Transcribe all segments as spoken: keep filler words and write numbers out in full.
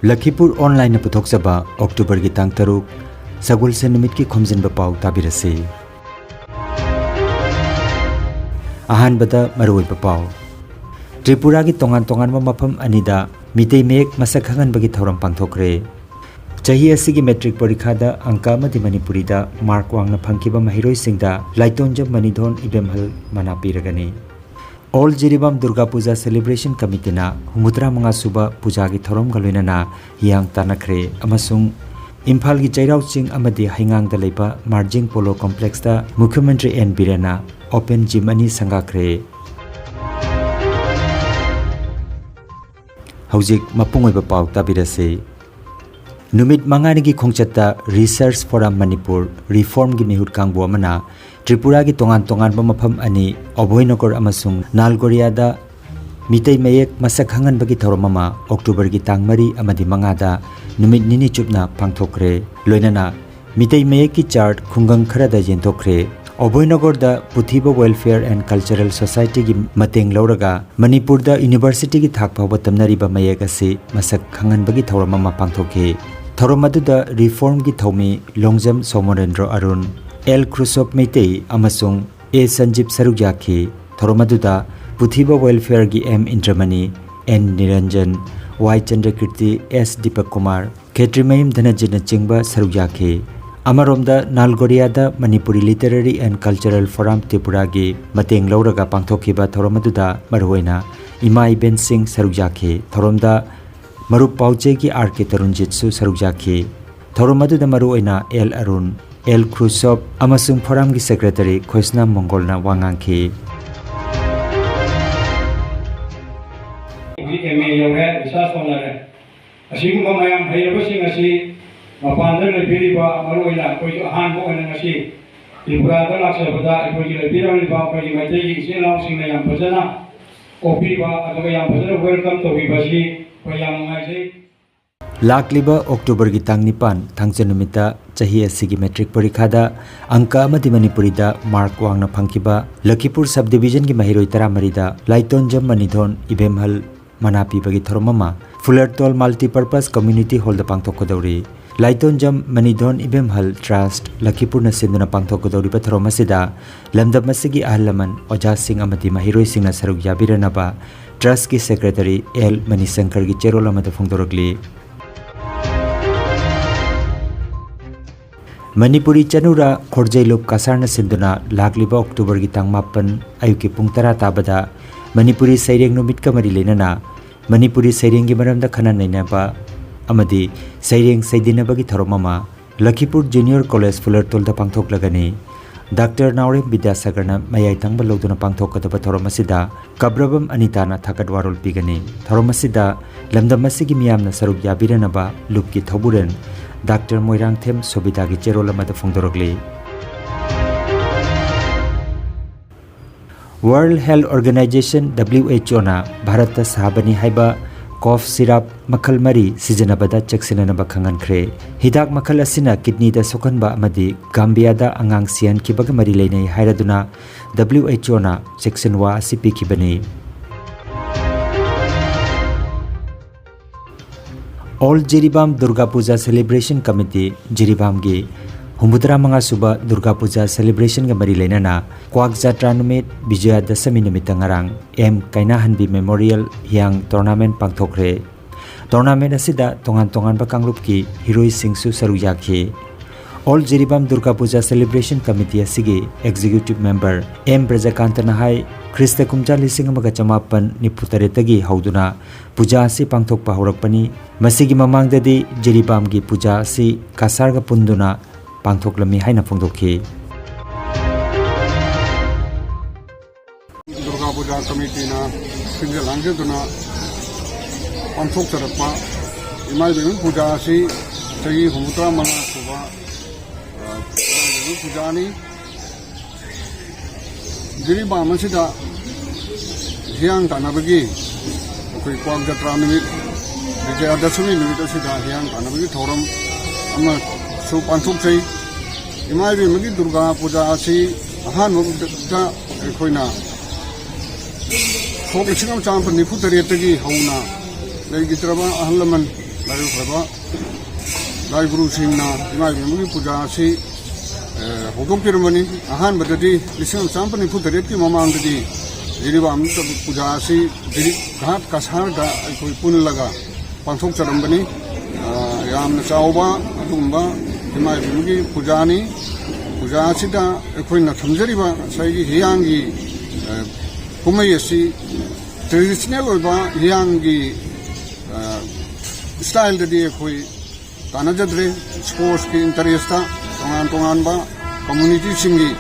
ꯂꯈꯤꯄꯨꯔ ꯑꯣꯟꯂꯥꯏꯟꯅ ꯄꯨꯊꯣꯛꯆꯕ ꯑꯣꯛꯇꯣꯕꯔꯒꯤ ꯇꯥꯡ ꯇꯔꯨꯛ, ꯁꯒꯣꯜꯁꯦꯟ ꯅꯨꯃꯤꯠꯀꯤ ꯈꯣꯝꯖꯤꯟꯕ ꯄꯥꯎ ꯇꯥꯕꯤꯔꯁꯤ꯫ ꯑꯍꯥꯟꯕꯗ ꯃꯔꯨꯑꯣꯏꯕ ꯄꯥꯎ꯫ ꯇ꯭ꯔꯤꯄꯨꯔꯥꯒꯤ ꯇꯣꯉꯥꯟ ꯇꯣꯉꯥꯟꯕ ꯃꯐꯝ ꯑꯅꯤꯗ ꯃꯤꯇꯩ ꯃꯌꯦꯛ ꯃꯁꯛ ꯈꯪꯍꯟꯕꯒꯤ ꯊꯧꯔꯝ ꯄꯥꯡꯊꯣꯛꯈ꯭ꯔꯦ꯫ ꯆꯍꯤ ꯑꯁꯤꯒꯤ ꯃꯦꯇ꯭ꯔꯤꯛ ꯄꯔꯤꯈꯥꯗ ꯑꯪꯀ ꯑꯃꯗꯤ ꯃꯅꯤꯄꯨꯔꯤꯗ ꯃꯥꯔꯛ ꯋꯥꯡꯅ ꯐꯪꯈꯤꯕ ꯃꯍꯩꯔꯣꯏꯁꯤꯡꯗ ꯂꯥꯏꯇꯣꯟꯖꯝ ꯃꯅꯤꯊꯣꯟ ꯏꯕꯦꯝꯍꯜ ꯃꯅꯥ ꯄꯤꯔꯒꯅꯤ꯫ ꯑꯣꯜ ꯖꯤꯔꯤꯕꯥꯝ ꯗꯨꯔꯒꯥ ꯄꯨꯖꯥ ꯁꯦꯂꯦꯕ꯭ꯔꯦꯁꯟ ꯀꯃꯤꯇꯤꯅ ꯍꯨꯝꯐꯨꯇꯔꯥ ꯃꯉꯥ ꯁꯨꯕ ꯄꯨꯖꯥꯒꯤ ꯊꯧꯔꯝꯒ ꯂꯣꯏꯅꯅ ꯍꯤꯌꯥꯡ ꯇꯥꯟꯅꯈ꯭ꯔꯦ ꯑꯃꯁꯨꯡ ꯏꯝꯐꯥꯜꯒꯤ ꯆꯩꯔꯥꯎ ꯆꯤꯡ ꯑꯃꯗꯤ ꯍꯩꯉꯥꯡꯗ ꯂꯩꯕ ꯃꯥꯔꯖꯤꯡ ꯄꯣꯂꯣ ꯀꯣꯝꯄ꯭ꯂꯦꯛꯁꯇ ꯃꯨꯈ꯭ꯌꯃꯟꯇ꯭ꯔꯤ ꯑꯦꯟ ꯕꯤꯔꯦꯟꯅ ꯑꯣꯄꯦꯟ ꯖꯤꯝ ꯑꯅꯤ ꯁꯪꯒꯥꯈ꯭ꯔꯦ꯫ ꯍꯧꯖꯤꯛ ꯃꯄꯨꯡ ꯑꯣꯏꯕ ꯄꯥꯎ ꯇꯥꯕꯤꯔꯁꯤ꯫ ꯅꯨꯃꯤꯠ ꯃꯉꯥꯅꯤꯒꯤ ꯈꯣꯡꯆꯠꯇ ꯔꯤꯁꯔꯁ ꯐꯣꯔꯝ ꯃꯅꯤꯄꯨꯔ ꯔꯤꯐꯣꯔꯝꯒꯤ ꯃꯤꯍꯨꯠ ꯀꯥꯡꯕꯨ ꯑꯃꯅ ꯇ꯭ꯔꯤꯄꯨꯔꯥꯒꯤ ꯇꯣꯉꯥꯟ ꯇꯣꯉꯥꯟꯕ ꯃꯐꯝ ꯑꯅꯤ, ꯑꯣꯕꯣꯏꯅꯒꯔ ꯑꯃꯁꯨꯡ ꯅꯥꯜꯒꯣꯔꯤꯌꯥꯗ ꯃꯤꯇꯩ ꯃꯌꯦꯛ ꯃꯁꯛ ꯈꯪꯍꯟꯕꯒꯤ ꯊꯧꯔꯝ ꯑꯃ ꯑꯣꯛꯇꯣꯕꯔꯒꯤ ꯇꯥꯡ ꯃꯔꯤ ꯑꯃꯗꯤ ꯃꯉꯥꯗ ꯅꯨꯃꯤꯠ ꯅꯤꯅꯤ ꯆꯨꯞꯅ ꯄꯥꯡꯊꯣꯛꯈ꯭ꯔꯦ꯫ ꯂꯣꯏꯅꯅ ꯃꯤꯇꯩ ꯃꯌꯦꯛꯀꯤ ꯆꯥꯔꯠ ꯈꯨꯡꯒꯪ ꯈꯔꯗ ꯌꯦꯟꯊꯣꯛꯈ꯭ꯔꯦ꯫ ꯑꯣꯕꯣꯏꯅꯒꯔꯗ ꯄꯨꯊꯤꯕ Welfare and Cultural Societyꯒꯤ ꯃꯇꯦꯡ ꯂꯧꯔꯒ ꯃꯅꯤꯄꯨꯔꯗ ꯌꯨꯅꯤꯚꯔꯁꯤꯇꯤꯒꯤ ꯊꯥꯛ ꯐꯥꯎꯕ ꯇꯝꯅꯔꯤꯕ ꯃꯌꯦꯛ ꯑꯁꯤ ꯃꯁꯛ ꯈꯪꯍꯟꯕꯒꯤ ꯊꯧꯔꯝ ꯑꯃ ꯄꯥꯡꯊꯣꯛꯈꯤ꯫ ꯊꯧꯔꯝ ꯑꯗꯨꯗ ꯔꯤꯐꯣꯔꯝꯒꯤ ꯊꯧꯃꯤ ꯂꯣꯡꯖꯝ ꯁꯣꯃꯣꯔꯦꯟꯗ꯭ꯔꯣ ꯑꯔꯨꯟ, ꯑꯦꯜ ꯈ꯭ꯔꯨꯁꯣꯞ ꯃꯩꯇꯩ ꯑꯃꯁꯨꯡ ꯑꯦ ꯁꯟꯖꯤꯞ ꯁꯔꯨꯛ ꯌꯥꯈꯤ꯫ ꯊꯧꯔꯝ ꯑꯗꯨꯗ ꯄꯨꯊꯤꯕ Welfareꯒꯤ ꯑꯦꯝ ꯏꯟꯗ꯭ꯔꯃꯅꯤ, ꯑꯦꯟ ꯅꯤꯔꯟꯖꯟ, ꯋꯥꯏ ꯆꯟꯗ꯭ꯔꯀꯤꯔꯇꯤ, ꯑꯦꯁ ꯗꯤꯄꯛ ꯀꯨꯃꯥꯔ, ꯈꯦꯇ꯭ꯔꯤꯃꯌꯨꯝ ꯙꯅꯖꯤꯠꯅꯆꯤꯡꯕ ꯁꯔꯨꯛ ꯌꯥꯈꯤ꯫ ꯑꯃꯔꯣꯝꯗ ꯅꯥꯜꯒꯣꯔꯤꯌꯥꯗ Manipuri Literary and Cultural Forum ꯇ꯭ꯔꯤꯄꯨꯔꯥꯒꯤ ꯃꯇꯦꯡ ꯂꯧꯔꯒ ꯄꯥꯡꯊꯣꯛꯈꯤꯕ ꯊꯧꯔꯝ ꯑꯗꯨꯗ ꯃꯔꯨꯑꯣꯏꯅ ꯏꯃꯥ ꯏꯕꯦꯟꯁꯤꯡ ꯁꯔꯨꯛ ꯌꯥꯈꯤ꯫ ꯊꯧꯔꯝꯗ ꯃꯔꯨꯞ ꯄꯥꯎꯆꯦꯒꯤ ꯑꯥꯔ ꯀꯦ ꯇꯔꯨꯟꯖꯤꯠꯁꯨ ꯁꯔꯨꯛ ꯌꯥꯈꯤ꯫ ꯊꯧꯔꯝ ꯑꯗꯨꯗ ꯃꯔꯨꯑꯣꯏꯅ ꯑꯦꯜ ꯑꯔꯨꯟ, ꯑꯦꯜ ꯈ꯭ꯔꯨꯁꯣꯞ ꯑꯃꯁꯨꯡ ꯐꯣꯔꯝꯒꯤ ꯁꯦꯀ꯭ꯔꯦꯇꯔꯤ ꯈꯣꯏꯁꯅꯥꯝ ꯃꯣꯡꯒꯣꯜꯅ ꯋꯥ ꯉꯥꯡꯈꯤ꯫ ꯍꯧꯖꯤꯛ ꯑꯦꯝ ꯑꯦ ꯌꯧꯔꯦ, ꯔꯤꯁꯥꯔꯁ ꯇꯧꯅꯔꯦ꯫ ꯑꯁꯤꯒꯨꯝꯕ ꯃꯌꯥꯝ ꯍꯩꯔꯕꯁꯤꯡ ꯑꯁꯤ ꯃꯄꯥꯟꯗ ꯂꯩꯕꯤꯔꯤꯕ, ꯃꯔꯨꯑꯣꯏꯅ ꯑꯩꯈꯣꯏꯁꯨ ꯑꯍꯥꯟꯕ ꯑꯣꯏꯅ ꯉꯁꯤ ꯇ꯭ꯔꯤꯄꯨꯔꯥꯗ ꯂꯥꯛꯆꯕꯗ ꯑꯩꯈꯣꯏꯒꯤ ꯂꯩꯕꯤꯔꯝꯂꯤꯕ ꯑꯩꯈꯣꯏꯒꯤ ꯃꯩꯇꯩꯒꯤ ꯏꯆꯤꯜ ꯏꯅꯥꯎꯁꯤꯡꯅ ꯌꯥꯝ ꯐꯖꯅ ꯑꯣꯛꯄꯤꯕ, ꯑꯗꯨꯒ ꯌꯥꯝ ꯐꯖꯅ welcome ꯇꯧꯕꯤꯕ ꯑꯁꯤ ꯑꯩꯈꯣꯏ ꯌꯥꯝ ꯅꯨꯡꯉꯥꯏꯖꯩ꯫ ꯂꯥꯛꯂꯤꯕ ꯑꯣꯛꯇꯣꯕꯔꯒꯤ ꯇꯥꯡ ꯅꯤꯄꯥꯟ, ꯊꯥꯡꯖ ꯅꯨꯃꯤꯠꯇ ꯆꯍꯤ ꯑꯁꯤꯒꯤ ꯃꯦꯇ꯭ꯔꯤꯛ ꯄꯔꯤꯈꯥꯗ ꯑꯪꯀ ꯑꯃꯗꯤ ꯃꯅꯤꯄꯨꯔꯤꯗ ꯃꯥꯔꯛ ꯋꯥꯡꯅ ꯐꯪꯈꯤꯕ ꯂꯈꯤꯄꯨꯔ ꯁꯕ ꯗꯤꯕꯤꯖꯟꯒꯤ ꯃꯍꯩꯔꯣꯏ ꯇꯔꯥꯃꯔꯤꯗ ꯂꯥꯏꯇꯣꯟꯖꯝ ꯃꯅꯤꯊꯣꯟ ꯏꯕꯦꯝꯍꯜ ꯃꯅꯥ ꯄꯤꯕꯒꯤ ꯊꯧꯔꯝ ꯑꯃ ꯐꯨꯂꯔꯇꯣꯜ ꯃꯜꯇꯤꯄꯔꯄꯁ ꯀꯝꯃ꯭ꯌꯨꯅꯤꯇꯤ ꯍꯣꯜꯗ ꯄꯥꯡꯊꯣꯛꯀꯗꯧꯔꯤ꯫ ꯂꯥꯏꯇꯣꯟꯖꯝ ꯃꯅꯤꯙꯣꯟ ꯏꯕꯦꯝꯍꯜ ꯇ꯭ꯔꯁꯠ ꯂꯈꯤꯄꯨꯔꯅ ꯁꯤꯟꯗꯨꯅ ꯄꯥꯡꯊꯣꯛꯀꯗꯧꯔꯤꯕ ꯊꯧꯔꯝ ꯑꯁꯤꯗ ꯂꯝꯗꯝ ꯑꯁꯤꯒꯤ ꯑꯍꯜ ꯂꯃꯟ, ꯑꯣꯖꯥꯁꯤꯡ ꯑꯃꯗꯤ ꯃꯍꯩꯔꯣꯏꯁꯤꯡꯅ ꯁꯔꯨꯛ ꯌꯥꯕꯤꯔꯅꯕ ꯇ꯭ꯔꯁꯠꯀꯤ ꯁꯦꯀ꯭ꯔꯦꯇꯔꯤ ꯑꯦꯜ ꯃꯅꯤꯁꯪꯀꯔꯒꯤ ꯆꯦꯔꯣꯜ ꯑꯃꯗ ꯐꯣꯡꯗꯣꯔꯛꯂꯤ꯫ ꯃꯅꯤꯄꯨꯔꯤ ꯆꯅꯨꯔꯥ ꯈꯣꯔꯖꯩꯂꯨꯞ ꯀꯁꯥꯔꯅ ꯁꯤꯟꯗꯨꯅ ꯂꯥꯛꯂꯤꯕ ꯑꯣꯛꯇꯣꯕꯔꯒꯤ ꯇꯥꯡ ꯃꯥꯄꯟ ꯑꯌꯨꯛꯀꯤ ꯄꯨꯡ ꯇꯔꯥ ꯇꯥꯕꯗ ꯃꯅꯤꯄꯨꯔꯤ ꯁꯩꯔꯦꯡ ꯅꯨꯃꯤꯠꯀ ꯃꯔꯤ ꯂꯩꯅꯅ ꯃꯅꯤꯄꯨꯔꯤ ꯁꯩꯔꯦꯡꯒꯤ ꯃꯔꯝꯗ ꯈꯟꯅ ꯅꯩꯅꯕ ꯑꯃꯗꯤ ꯁꯩꯔꯦꯡ ꯁꯩꯗꯤꯟꯅꯕꯒꯤ ꯊꯧꯔꯝ ꯑꯃ ꯂꯈꯤꯄꯨꯔ ꯖꯨꯅꯤꯌꯔ ꯀꯣꯂꯦꯖ ꯐꯨꯂꯔꯇꯣꯜꯗ ꯄꯥꯡꯊꯣꯛꯂꯒꯅꯤ꯫ ꯗꯥꯛꯇꯔ ꯅꯥꯎꯔꯦꯝ ꯕꯤꯗ꯭ꯌꯥꯁꯥꯒꯔꯅ ꯃꯌꯥꯏ ꯊꯪꯕ ꯂꯧꯗꯨꯅ ꯄꯥꯡꯊꯣꯛꯀꯗꯕ ꯊꯧꯔꯝ ꯑꯁꯤꯗ ꯀꯕ꯭ꯔꯕꯝ ꯑꯅꯤꯇꯥꯅ ꯊꯥꯒꯠ ꯋꯥꯔꯣꯜ ꯄꯤꯒꯅꯤ꯫ ꯊꯧꯔꯝ ꯑꯁꯤꯗ ꯂꯝꯗꯝ ꯑꯁꯤꯒꯤ ꯃꯤꯌꯥꯝꯅ ꯁꯔꯨꯛ ꯌꯥꯕꯤꯔꯅꯕ ꯂꯨꯞꯀꯤ ꯊꯧꯕꯨꯔꯦꯜ ꯗꯥꯛꯇꯔ ꯃꯣꯏꯔꯥꯡꯊꯦꯝ ꯁꯣꯕꯤꯇꯥꯒꯤ ꯆꯦꯔꯣꯜ ꯑꯃꯗ ꯐꯣꯡꯗꯣꯔꯛꯂꯤ꯫ World Health Organization, W H O ꯅ ꯚꯥꯔꯠꯇ ꯁꯥꯕꯅꯤ ꯍꯥꯏꯕ ꯀꯣꯐ ꯁꯤꯔꯞ ꯃꯈꯜ ꯃꯔꯤ ꯁꯤꯖꯤꯟꯅꯕꯗ ꯆꯦꯛꯁꯤꯟꯅꯅꯕ ꯈꯪꯍꯟꯈ꯭ꯔꯦ꯫ ꯍꯤꯗꯥꯛ ꯃꯈꯜ ꯑꯁꯤꯅ ꯀꯤꯗꯅꯤꯗ ꯁꯣꯛꯍꯟꯕ ꯑꯃꯗꯤ ꯒꯥꯝꯕꯤꯌꯥꯗ ꯑꯉꯥꯡ ꯁꯤꯍꯟꯈꯤꯕꯒ ꯃꯔꯤ ꯂꯩꯅꯩ ꯍꯥꯏꯔꯗꯨꯅ W H O ꯅ ꯆꯦꯛꯁꯤꯟꯋꯥ ꯑꯁꯤ ꯄꯤꯈꯤꯕꯅꯤ꯫ All Jiribam Durga Puja celebration committee, ꯖꯤꯔꯤꯕꯥꯝꯒꯤ ꯍꯨꯝꯐꯨꯇꯔꯥ ꯃꯉꯥ ꯁꯨꯕ ꯗꯨꯔꯒꯥ ꯄꯨꯖꯥ ꯁꯦꯂꯦꯕ꯭ꯔꯦꯁꯟꯒ ꯃꯔꯤ ꯂꯩꯅꯅ ꯀ꯭ꯋꯥꯛ ꯖꯇ꯭ꯔꯥ ꯅꯨꯃꯤꯠ ꯕꯤꯖꯌꯥꯗꯁꯃꯤ ꯅꯨꯃꯤꯠꯇ ꯉꯔꯥꯡ ꯑꯦꯝ ꯀꯩꯅꯥꯍꯟꯕꯤ ꯃꯦꯃꯣꯔꯤꯌꯦꯜ ꯍꯤꯌꯥꯡ ꯇꯣꯔꯅꯥꯃꯦꯟꯠ ꯄꯥꯡꯊꯣꯛꯈ꯭ꯔꯦ꯫ ꯇꯣꯔꯅꯥꯃꯦꯟꯠ ꯑꯁꯤꯗ ꯇꯣꯉꯥꯟ ꯇꯣꯉꯥꯟꯕ ꯀꯥꯡꯂꯨꯞꯀꯤ ꯍꯤꯔꯣꯏꯁꯤꯡꯁꯨ ꯁꯔꯨꯛ ꯌꯥꯈꯤ꯫ All Jiribam Durga Puja celebration committee ꯑꯁꯤꯒꯤ ꯑꯦꯛꯖꯤꯀ꯭ꯌꯨꯇꯤꯚ ꯃꯦꯝꯕꯔ ꯑꯦꯝ ꯕ꯭ꯔꯖꯀꯥꯟꯇꯅ ꯍꯥꯏ, ꯈ꯭ꯔꯤꯁꯇ ꯀꯨꯝꯖꯥ ꯂꯤꯁꯤꯡ ꯑꯃꯒ ꯆꯃꯥꯄꯟ ꯅꯤꯐꯨ ꯇꯔꯦꯠꯇꯒꯤ ꯍꯧꯗꯨꯅ ꯄꯨꯖꯥ ꯑꯁꯤ ꯄꯥꯡꯊꯣꯛꯄ ꯍꯧꯔꯛꯄꯅꯤ꯫ ꯃꯁꯤꯒꯤ ꯃꯃꯥꯡꯗꯗꯤ ꯖꯤꯔꯤꯕꯥꯝꯒꯤ ꯄꯨꯖꯥ ꯑꯁꯤ ꯀꯁꯥꯔꯒ ꯄꯨꯟꯗꯨꯅ ꯄꯥꯡꯊꯣꯛꯂꯝꯃꯤ ꯍꯥꯏꯅ ꯐꯣꯡꯗꯣꯛꯈꯤ꯫ ꯗꯨꯔꯒꯥ ꯄꯨꯖꯥ ꯀꯃꯤꯇꯤꯅ ꯁꯤꯟꯖ ꯂꯥꯡꯖꯗꯨꯅ ꯄꯥꯡꯊꯣꯛꯆꯔꯛꯄ ꯏꯃꯥ ꯏꯕꯦꯟ ꯄꯨꯖꯥ ꯑꯁꯤ ꯆꯍꯤ ꯍꯨꯝꯐꯨꯇꯔꯥ ꯃꯉꯥ ꯁꯨꯕ, ꯑ, ꯏꯃꯥ ꯏꯕꯦꯟ ꯄꯨꯖꯥꯅꯤ꯫ ꯖꯤꯔꯤꯕꯥꯝ ꯑꯁꯤꯗ ꯍꯤꯌꯥꯡ ꯇꯥꯟꯅꯕꯒꯤ ꯑꯩꯈꯣꯏ ꯀ꯭ꯋꯥꯛ ꯖꯇ꯭ꯔꯥ ꯅꯨꯃꯤꯠ, ꯕꯤꯖꯌꯥꯗꯁꯃꯤ ꯅꯨꯃꯤꯠ ꯑꯁꯤꯗ ꯍꯤꯌꯥꯡ ꯇꯥꯟꯅꯕꯒꯤ ꯊꯧꯔꯝ ꯑꯃꯁꯨ ꯄꯥꯡꯊꯣꯛꯆꯩ꯫ ꯏꯃꯥ ꯏꯕꯦꯝꯃꯒꯤ ꯗꯨꯔꯒꯥ ꯄꯨꯖꯥ ꯑꯁꯤ ꯑꯍꯥꯟꯕꯗ ꯑꯩꯈꯣꯏꯅ ꯁꯣꯛ ꯂꯤꯁꯤꯡ ꯑꯃ ꯆꯥꯃꯥꯄꯟ ꯅꯤꯐꯨ ꯇꯔꯦꯠꯇꯒꯤ ꯍꯧꯅ ꯂꯩꯈꯤꯗ꯭ꯔꯕ ꯑꯍꯜ ꯂꯃꯟ, ꯂꯥꯏ ꯐꯕ, ꯂꯥꯏ ꯒꯨꯔꯨꯁꯤꯡꯅ ꯏꯃꯥ ꯏꯕꯦꯝꯃꯒꯤ ꯄꯨꯖꯥ ꯑꯁꯤ, ꯑꯦ, ꯍꯧꯗꯣꯛꯄꯤꯔꯝꯕꯅꯤ꯫ ꯑꯍꯥꯟꯕꯗꯗꯤ ꯂꯤꯁꯤꯡ ꯑꯃ ꯆꯥꯃꯥꯄꯟ ꯅꯤꯐꯨ ꯇꯔꯦꯠꯀꯤ ꯃꯃꯥꯡꯗꯗꯤ ꯖꯤꯔꯤꯕꯥꯝ ꯄꯨꯖꯥ ꯑꯁꯤ ꯖꯤꯔꯤꯞ ꯘꯥꯠ ꯀꯁꯥꯔꯗ ꯑꯩꯈꯣꯏ ꯄꯨꯜꯂꯒ ꯄꯥꯡꯊꯣꯛꯆꯔꯝꯕꯅꯤ꯫ ꯑ, ꯌꯥꯝꯅ ꯆꯥꯎꯕ ꯑꯗꯨꯒꯨꯝꯕ ꯏꯃꯥ ꯏꯕꯦꯝꯃꯒꯤ ꯄꯨꯖꯥꯅꯤ꯫ ꯄꯨꯖꯥ ꯑꯁꯤꯗ ꯑꯩꯈꯣꯏꯅ ꯊꯝꯖꯔꯤꯕ ꯉꯁꯥꯏꯒꯤ ꯍꯤꯌꯥꯡꯒꯤ, ꯑ, ꯀꯨꯝꯍꯩ ꯑꯁꯤ traditional ꯑꯣꯏꯕ ꯍꯤꯌꯥꯡꯒꯤ, ꯑ, styleꯗꯗꯤ ꯑꯩꯈꯣꯏ ꯇꯥꯟꯅꯖꯗ꯭ꯔꯦ꯫ Sportsꯀꯤ interestꯇ ꯇꯣꯉꯥꯟ ꯇꯣꯉꯥꯟꯕ communityꯁꯤꯡꯒꯤ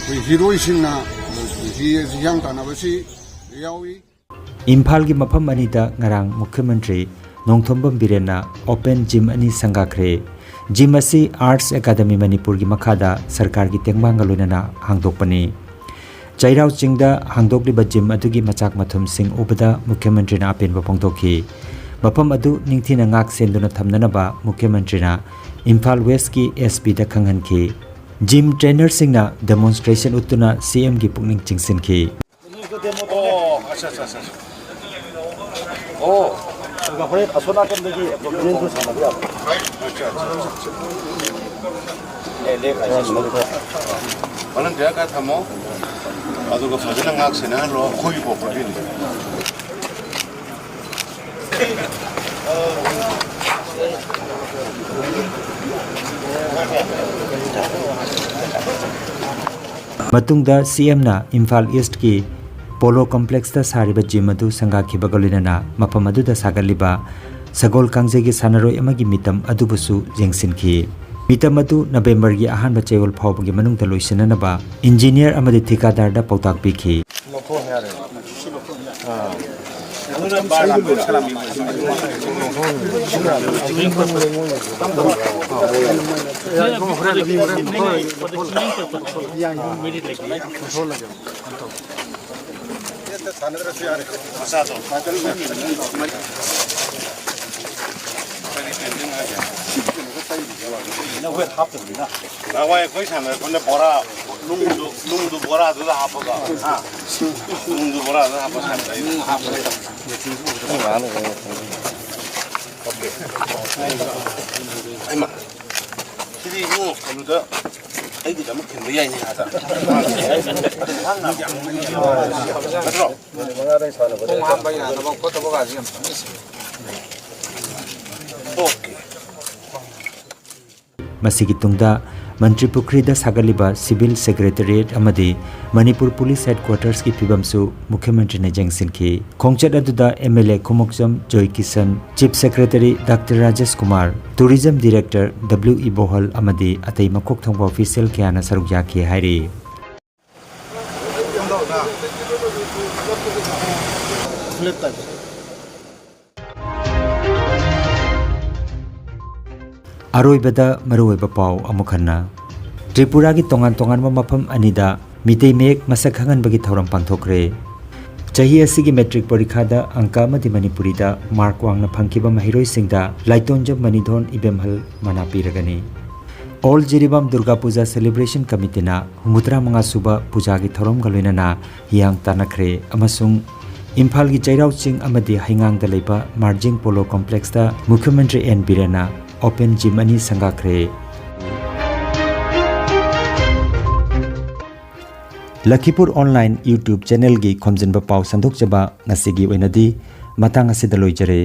ꯑꯩꯈꯣꯏ heroꯁꯤꯡꯅ ꯍꯤ-, ꯍꯤꯌꯥꯡ ꯇꯥꯟꯅꯕꯁꯤ ꯌꯥꯎꯏ꯫ ꯏꯝꯐꯥꯜꯒꯤ ꯃꯐꯝ ꯑꯅꯤꯗ ꯉꯔꯥꯡ ꯃꯨꯈ꯭ꯌ ꯃꯟꯇ꯭ꯔꯤ ꯅꯣꯡꯊꯣꯝꯕꯝ ꯕꯤꯔꯦꯟꯅ open gym ꯑꯅꯤ ꯁꯪꯒꯥꯈ꯭ꯔꯦ꯫ Gym ꯑꯁꯤ Arts Academy ꯃꯅꯤꯄꯨꯔꯒꯤ ꯃꯈꯥꯗ ꯁꯔꯀꯥꯔꯒꯤ ꯇꯦꯡꯕꯥꯡꯒ ꯂꯣꯏꯅꯅ ꯍꯥꯡꯗꯣꯛꯄꯅꯤ꯫ ꯆꯩꯔꯥꯎ ꯆꯤꯡꯗ ꯍꯥꯡꯗꯣꯛꯂꯤꯕ gym ꯑꯗꯨꯒꯤ ꯃꯆꯥꯛ ꯃꯊꯨꯝꯁꯤꯡ ꯎꯕꯗ ꯃꯨꯈ꯭ꯌ ꯃꯟꯇ꯭ꯔꯤꯅ ꯑꯄꯦꯟꯕ ꯐꯣꯡꯗꯣꯛꯈꯤ꯫ ꯃꯐꯝ ꯑꯗꯨ ꯅꯤꯡꯊꯤꯅ ꯉꯥꯛ ꯁꯦꯟꯗꯨꯅ ꯊꯝꯅꯅꯕ ꯃꯨꯈ꯭ꯌ ꯃꯟꯇ꯭ꯔꯤꯅ ꯏꯝꯐꯥꯜ Westꯀꯤ SPꯗ ꯈꯪꯍꯟꯈꯤ꯫ Gym trainerꯁꯤꯡꯅ demonstration ꯎꯠꯇꯨꯅ CMꯒꯤ ꯄꯨꯛꯅꯤꯡ ꯆꯤꯡꯁꯤꯟꯈꯤ꯫ ꯑꯣ, ꯑꯠꯆꯥ, ꯑꯠꯆꯥ, ꯑꯠꯆꯥ, ꯑꯠꯆꯥ꯫ ꯑꯣ꯫ ꯑꯗꯨꯒ ꯍꯣꯔꯦꯟ ꯑꯁꯣꯝ ꯅꯥꯀꯟꯗꯒꯤ ꯑꯦꯕꯗꯣꯃꯤꯅꯦꯜꯁꯨ ꯁꯥꯟꯅꯕ ꯌꯥꯕ꯫ ꯑꯠꯆꯥ, ꯑꯠꯆꯥ, ꯑꯠꯆꯥ, ꯑꯠꯆꯥ꯫ ꯚꯣꯂꯨꯟꯇꯤꯌꯔ ꯈꯔ ꯊꯝꯃꯣ꯫ ꯑꯗꯨꯒ ꯐꯖꯅ ꯉꯥꯛ ꯁꯦꯟꯅꯍꯜꯂꯣ, ꯑꯩꯈꯣꯏꯒꯤ ꯄ꯭ꯔꯣꯄꯔꯇꯤꯅꯤ꯫ ꯃꯇꯨꯡꯗ CMꯅ ꯏꯝꯐꯥꯜ Eastꯀꯤ Polo Complexꯇ ꯁꯥꯔꯤꯕ gym ꯑꯗꯨ ꯁꯪꯒꯥꯈꯤꯕꯒ ꯂꯣꯏꯅꯅ ꯃꯐꯝ ꯑꯗꯨꯗ ꯁꯥꯒꯠꯂꯤꯕ ꯁꯒꯣꯜ ꯀꯥꯡꯖꯩꯒꯤ ꯁꯥꯟꯅꯔꯣꯏ ꯑꯃꯒꯤ ꯃꯤꯇꯝ ꯑꯗꯨꯕꯨꯁꯨ ꯌꯦꯡꯁꯤꯟꯈꯤ꯫ ꯃꯤꯇꯝ ꯑꯗꯨ ꯅꯕꯦꯝꯕꯔꯒꯤ ꯑꯍꯥꯟꯕ ꯆꯌꯣꯜ ꯐꯥꯎꯕꯒꯤ ꯃꯅꯨꯡꯗ ꯂꯣꯏꯁꯤꯟꯅꯅꯕ engineer ꯑꯃꯗꯤ ꯊꯤꯀꯥꯗꯥꯔꯗ ꯄꯥꯎꯇꯥꯛ ꯄꯤꯈꯤ꯫ ꯂꯧꯊꯣꯛꯑꯣ ꯍꯥꯏꯔꯦ꯫ ꯑꯥ꯫ ꯁꯥꯟꯅꯗ꯭ꯔꯁꯨ ꯌꯥꯔꯦ꯫ ꯃꯆꯥꯗꯣ꯫ ꯅꯍꯥꯟꯋꯥꯏ ꯑꯩꯈꯣꯏ ꯁꯥꯟꯅꯔꯛꯄꯗ ꯕꯣꯔꯥ ꯅꯨꯡꯗꯨ, ꯅꯨꯡꯗꯨ ꯕꯣꯔꯥꯗꯨꯗ ꯍꯥꯞꯄꯒ, ꯍꯥ? ꯅꯨꯡꯗꯨ ꯕꯣꯔꯥꯗꯨꯗ ꯍꯥꯞꯄꯒ ꯁꯥꯟꯅꯗꯣꯏꯅꯤ꯫ ꯍꯩꯃꯥ, ꯁꯤꯗꯤ ꯏꯕꯨꯡꯉꯣ ꯀꯩꯅꯣꯗ ꯑꯩꯒꯤꯗꯃꯛ ꯊꯤꯟꯕ ꯌꯥꯏꯅꯦ ꯑꯥꯗ꯫ ꯅꯠꯇ꯭ꯔꯣ? ꯈꯣꯡ ꯍꯥꯝꯕ ꯌꯥꯗꯕ ꯈꯣꯠꯇꯕꯒꯁꯦ ꯌꯥꯝ ꯐꯪꯉꯤ꯫ ꯑꯣꯀꯦ꯫ ꯃꯁꯤꯒꯤ ꯇꯨꯡꯗ ꯃꯟꯇ꯭ꯔꯤ ꯄꯨꯈ꯭ꯔꯤꯗ ꯁꯥꯒꯠꯂꯤꯕ ꯁꯤꯚꯤꯜ ꯁꯦꯀ꯭ꯔꯦꯇꯔꯤꯌꯦꯠ ꯑꯃꯗꯤ ꯃꯅꯤꯄꯨꯔ ꯄꯨꯂꯤꯁ ꯍꯦꯗꯀ꯭ꯋꯥꯇꯔꯁꯀꯤ ꯐꯤꯕꯝꯁꯨ ꯃꯨꯈ꯭ꯌ ꯃꯟꯇ꯭ꯔꯤꯅ ꯌꯦꯡꯁꯤꯟꯈꯤ꯫ ꯈꯣꯡꯆꯠ ꯑꯗꯨꯗ M L A Khumukcham Joy Kishan, chief secretary doctor Rajesh Kumar, tourism director W Ibohal ꯑꯃꯗꯤ ꯑꯇꯩ ꯃꯀꯣꯛ ꯊꯣꯡꯕ ꯑꯣꯐꯤꯁꯤꯌꯦꯜ ꯀꯌꯥꯅ ꯁꯔꯨꯛ ꯌꯥꯈꯤ ꯍꯥꯏꯔꯤ꯫ ꯑꯔꯣꯏꯕꯗ ꯃꯔꯨꯑꯣꯏꯕ ꯄꯥꯎ ꯑꯃꯨꯛ ꯍꯟꯅ꯫ ꯇ꯭ꯔꯤꯄꯨꯔꯥꯒꯤ ꯇꯣꯉꯥꯟ ꯇꯣꯉꯥꯟꯕ ꯃꯐꯝ ꯑꯅꯤꯗ ꯃꯤꯇꯩ ꯃꯌꯦꯛ ꯃꯁꯛ ꯈꯪꯍꯟꯕꯒꯤ ꯊꯧꯔꯝ ꯄꯥꯡꯊꯣꯛꯈ꯭ꯔꯦ꯫ ꯆꯍꯤ ꯑꯁꯤꯒꯤ ꯃꯦꯇ꯭ꯔꯤꯛ ꯄꯔꯤꯈꯥꯗ ꯑꯪꯀ ꯑꯃꯗꯤ ꯃꯅꯤꯄꯨꯔꯤꯗ ꯃꯥꯔꯛ ꯋꯥꯡꯅ ꯐꯪꯈꯤꯕ ꯃꯍꯩꯔꯣꯏꯁꯤꯡꯗ ꯂꯥꯏꯇꯣꯟꯖꯝ ꯃꯅꯤꯊꯣꯟ ꯏꯕꯦꯝꯍꯜ ꯃꯅꯥ ꯄꯤꯔꯒꯅꯤ꯫ ꯑꯣꯜ ꯖꯤꯔꯤꯕꯥꯝ ꯗꯨꯔꯒꯥ ꯄꯨꯖꯥ ꯁꯦꯂꯦꯕ꯭ꯔꯦꯁꯟ ꯀꯃꯤꯇꯤꯅ ꯍꯨꯝꯐꯨꯇꯔꯥ ꯃꯉꯥ ꯁꯨꯕ ꯄꯨꯖꯥꯒꯤ ꯊꯧꯔꯝꯒ ꯂꯣꯏꯅꯅ ꯍꯤꯌꯥꯡ ꯇꯥꯟꯅꯈ꯭ꯔꯦ ꯑꯃꯁꯨꯡ ꯏꯝꯐꯥꯜꯒꯤ ꯆꯩꯔꯥꯎ ꯆꯤꯡ ꯑꯃꯗꯤ ꯍꯩꯉꯥꯡꯗ ꯂꯩꯕ ꯃꯥꯔꯖꯤꯡ ꯄꯣꯂꯣ ꯀꯣꯝꯄ꯭ꯂꯦꯛꯁꯇ ꯃꯨꯈ꯭ꯌ ꯃꯟꯇ꯭ꯔꯤ ꯑꯦꯟ ꯕꯤꯔꯦꯟꯅ ꯑꯣꯄꯟ ꯖꯤꯝ ꯑꯅꯤ ꯁꯪꯒꯥꯈ꯭ꯔꯦ꯫ ꯂꯈꯤꯄꯨꯔ ꯑꯣꯟꯂꯥꯏꯟ YouTube ꯆꯦꯅꯦꯜꯒꯤ ꯈꯣꯝꯖꯤꯟꯕ ꯄꯥꯎ ꯁꯟꯗꯣꯛꯆꯕ ꯉꯁꯤꯒꯤ ꯑꯣꯏꯅꯗꯤ ꯃꯇꯥꯡ ꯑꯁꯤꯗ ꯂꯣꯏꯖꯔꯦ꯫